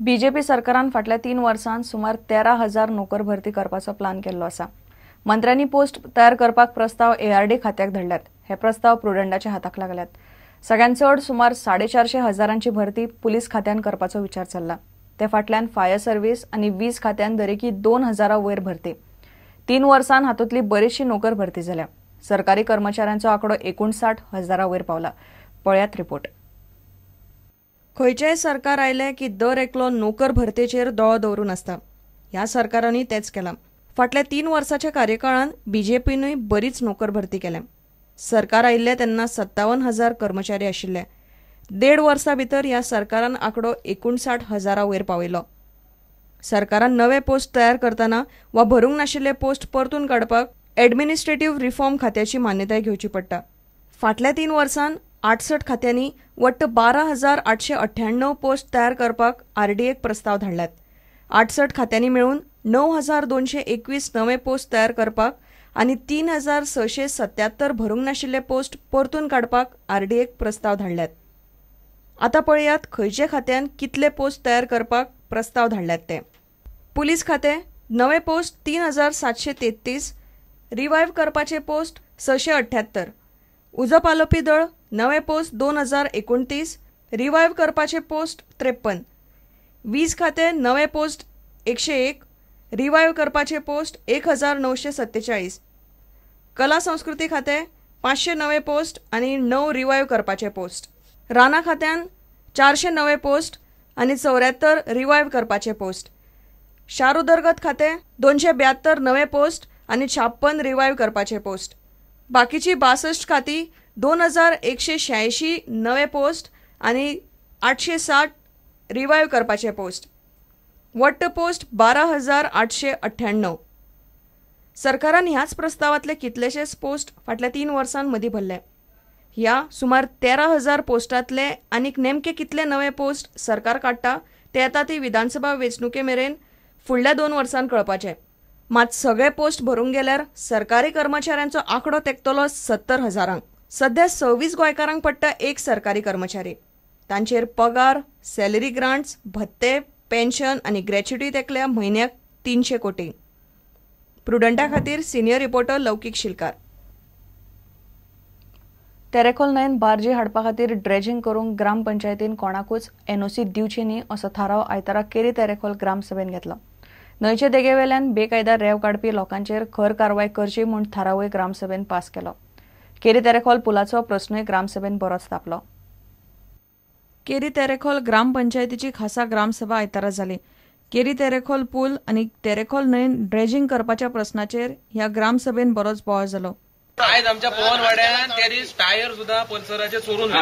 BJP सरकारान फाटल्या 3 वर्सांत सुमार 13,000 नोकर भरती करपाचो प्लान केल्लो आसा. मंत्र्यांनी पोस्ट तयार करपाक प्रस्ताव एआरडी खात्याक धाडल्यात. हे प्रस्ताव प्रुडंटाच्या हाताक लागल्यात. सगळ्यांत चड सुमार 450 हजारांची भरती पुलीस खात्यान करपाचो विचार चल्ला. ते फाटल्यान फायर सर्व्हिस आनी वीज खात्यान दरेकी 2,000 वयर भरती. 3 वर्सांत हातूंतली बरीचशी नोकर भरती जाल्या. सरकारी कर्मचाऱ्यांचो आंकडो 59,000 वयर पावला. पळयात रिपोर्ट. खंयचेय सरकार आयलें की दर एकलो नोकर भरतेचेर दोळो दवरून आसता. ह्या सरकारांनी तेच केलां. फाटल्या 3 वर्साच्या कार्यकाळांत बीजेपीनूय बरीच नोकर भरती केल्या. सरकार आयिल्लें तेन्ना 57,000 कर्मचारी आशिल्ले. 1.5 वर्सां भितर ह्या सरकारान आंकडो 59,000 वयर पावयलो. सरकारान नवे पोस्ट तयार करतना वा भरूंक नाशिल्ले पोस्ट परतून काडपाक एडमिनिस्ट्रेटिव्ह रिफॉर्म खात्याची मान्यताय घेवची पडटा. फाटल्या 3 वर्सांत 68 खात्यांनी वट्ट 12,898 पोस्ट तयार करपाक आरडीएक प्रस्ताव धाडल्यात. 68 खात्यांनी मेळून 9,221 नवे पोस्ट तयार करपाक आनी 3,677 भरूंक नाशिल्ले पोस्ट परतून काडपाक आरडीएक प्रस्ताव धाडल्यात. आतां पळयात खंयचे खात्यान कितले पोस्ट तयार करपाक प्रस्ताव धाडल्यात ते. पुलीस खातें नवे पोस्ट 3,733, रिवायव्ह करपाचे पोस्ट 678, उजो पालोवपी दळ नवे पोस्ट 2,029, रिवायव्ह करपाचे पोस्ट 53, वीज खातें नवे पोस्ट 101, रिवायव्ह करपाचे पोस्ट 1,947, कला संस्कृती खातें 500 नवे पोस्ट आनी 9 रिवायव्ह करपाचे पोस्ट, राना खात्यान 400 नवे पोस्ट आनी 74 रिवायव्ह करपाचे पोस्ट, शार उदरगत खातें 272 नवे पोस्ट आनी 56 रिवायव्ह करपाचे पोस्ट, बाकीची 62 खाती 2,186 नवे पोस्ट आनी 860 रिवायव्ह करपाचे पोस्ट, वट्ट पोस्ट 12,898. सरकारान ह्याच प्रस्तावांतले कितलेशेच पोस्ट फाटल्या 3 वर्सां मदीं भरले. ह्या सुमार 13,000 पोस्टांतले आनीक नेमके कितले नवे पोस्ट सरकार काडटा ते येता ती विधानसभा वेंचणुके मेरेन फुडल्या 2 वर्सांत कळपाचे. मात सगळे पोस्ट भरूंक गेल्यार सरकारी कर्मचाऱ्यांचो आंकडो तेंकतलो 70,000. सध्या 26 गोंयकारांक पडटा एक सरकारी कर्मचारी. तांचेर पगार, सॅलरी ग्रांट्स, भत्ते, पेन्शन आनी ग्रॅच्युटी तेकल्या म्हयन्याक 300 कोटी. प्रुडंटा खातीर सिनियर रिपोर्टर लौकीक शिलकार. तेरेखोल न्हंयेन बार्जी हाडपा खातीर ड्रेजिंग करूंक ग्रामपंचायतीन कोणाकूच एनओसी दिवची न्ही असो थाराव आयतारा केरी तेरेखोल ग्रामसभेन घेतलो. न्हंयचे देगेवेल्यान बेकायदा रेंव काडपी लोकांचेर खर कारवाय करची म्हूण थारावूय ग्रामसभेन पास केलो. केरी तेरेखोल पुलाचो प्रस्नूय ग्रामसभेन बरोच तापलो. केरी तेरेखोल ग्रामपंचायतीची खासा ग्रामसभा आयतारा जाली. केरी तेरेखोल पूल आनी तेरेखोल न्हंयेन ड्रेजिंग करपाच्या प्रस्नाचेर ह्या ग्रामसभेन बरोच बोवाळ जालो. आयज आमच्या पवन वाड्यान त्या दीस टायर सुद्धा पल्सराचे चोरून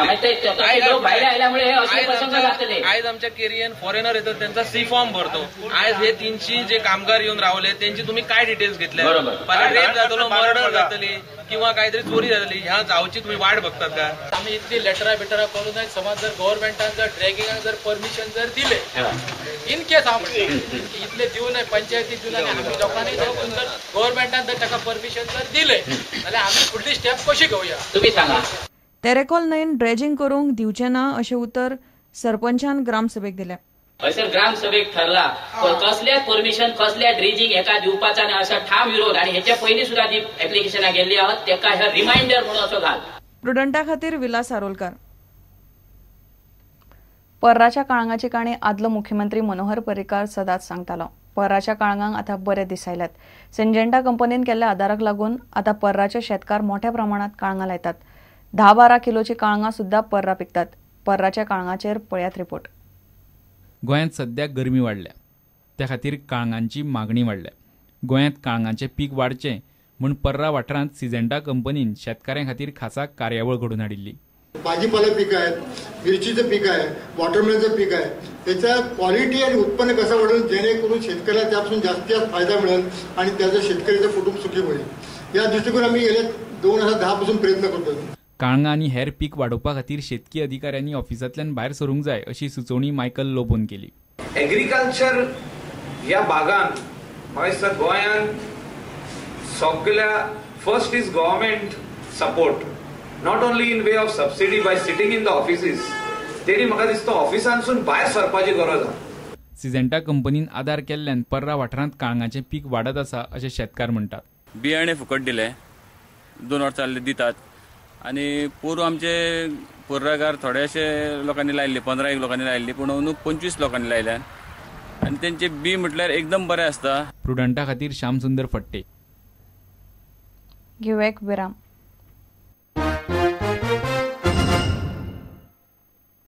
आयज आमच्या केरियन फॉरेनर येतात त्यांचा सी फॉर्म भरतो. आयज हे 300 जे कामगार येवन रावले त्यांची तुम्ही काय डिटेल्स घेतले? रेप जातलो, मर्डर जातली किंवा काहीतरी चोरी जातली, ह्या जावची तुम्ही वाट बघतात का? आम्ही इतली लेटरा बिटरा करून समज जर गव्हर्नमेंटान जर ड्रॅगिंगाक जर परमिशन जर दिले इन केस हांव म्हणटा इतले दिवं नये पंचायतीक दिवं नये आमी लोकांनी जर गव्हर्नमेंटान जर ताका परमिशन जर दिले जाल्यार आमी फुडली स्टेप कशी घेवया तुमी सांगा. तेरेखोल न्हंयेन ड्रेजिंग करूंक दिवचें ना अशें उतर सरपंचान ग्रामसभेक दिलें. हयसर ग्रामसभेक ठरला कसल्याच परमिशन कसल्या ड्रेजिंग हेका दिवपाचा ना असो ठाम विरोध आनी हेच्या पयलीं सुद्धा जी एप्लिकेशनां गेल्ली आहात तेका हे रिमायंडर म्हणून असो घाल. प्रुडंटा खातीर विलास आरोलकर. पर्राच्या काळंगाची काणी आदलो मुख्यमंत्री मनोहर पर्रीकार सदांच सांगतालो. पर्राच्या काळंगांक आतां बरे दीस आयल्यात. सिंजेंटा कंपनीन केल्ल्या आदाराक लागून आतां पर्राचे शेतकार मोठ्या प्रमाणात काळंगां लायतात. 10-12 किलोची काळंगां सुद्दां पर्रा पिकतात. पर्राच्या काळंगाचेर पळयात रिपोर्ट. गोंयांत सद्या गरमी वाडल्या, त्या खातीर काळंगांची मागणी वाडल्या. गोंयांत काळंगांचें पीक वाडचें म्हूण पर्रा वाठारांत सिजेंटा कंपनीन शेतकाऱ्यां खातीर खासा कार्यावळ घडोवन हाडिल्ली. भाजीपाला पीक आहे, मिरचीचं पीक आहे, वॉटरमेलनचं पीक आहे, त्याच्या क्वालिटी आणि उत्पन्न कसं वाढेल जेणेकरून शेतकऱ्याला त्यापासून जास्तीत जास्त फायदा मिळेल आणि त्याचं शेतकऱ्याचं कुटुंब सुखी होईल या दृष्टिकोन आम्ही गेल्या 2010 पासून प्रयत्न करतो. काळंगां आनी हेर पीक वाडोवपा खातीर शेतकी अधिकाऱ्यांनी ऑफिसांतल्यान भायर सरूंक जाय अशी सुचोवणी मायकल लोबोन केली. एग्रीकल्चर ह्या भागान म्हाका दिसता गोंयांत सगळ्या first is government support, not only in way of subsidy by sitting in the offices. तेणी म्हाका दिसता ऑफिसांतसून भायर सरपाची गरज आसा. सिजेंटा कंपनीन आदार केल्ल्यान पर्रा वाठारांत काळंगाचें पीक वाडत आसा अशें शेतकार म्हणटात. बियाणे फुकट दिले, 2 वर्सां दितात आनी पोरूं आमचे पर्राकार थोडेशे लोकांनी लायल्ले, 15 लोकांनी लायल्ली, पूण अंदू 25 लोकांनी लायल्यान आनी तेंचे बी म्हटल्यार एकदम बरें आसता. प्रुडंटा खातीर श्यामसुंदर फट्टे. घेवया एक विराम.